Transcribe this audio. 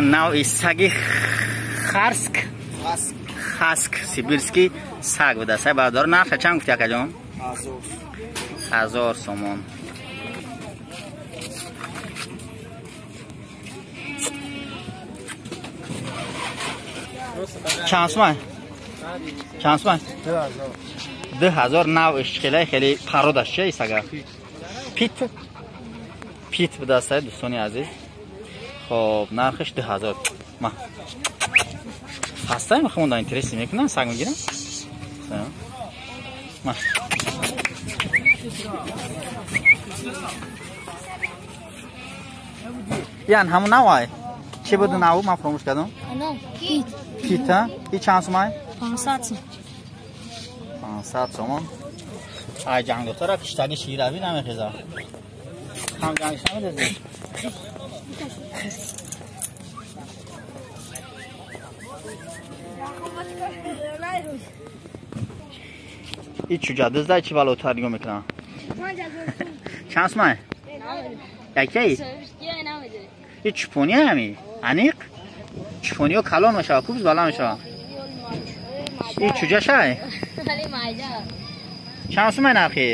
Навъи саги харск, хаск, сибирский саг будааст. Бародаро, нарха чанд гуфти, акаҷон? 1000 сомон. Чанд сумай? Чанд сумай? 2000. Навъиш хеле хеле пародаш чи сага? Пит, пит будааст, дӯстони азиз. Хоб, нархиш 2000. Ма ҳастаем, хомонда интереси мекунам, саг мегирам. Ма ян ҳамун навай чӣ буду наву, ман фаромӯш кардам. Пит и чанд сумай? 500 сом. 500 сомон. Ай ҷангдотара киштаги ширави намехеза. Ҳам ҷангш намедези. И чуҷа диздай чӣ валутар нигоҳ мекунам? Чанд сумай? Якей? И чупони ҳами? Аниқ? Чупониҳо калон мешава, кубз бала мешава. И чуҷа шай? Чанд сумай нархи?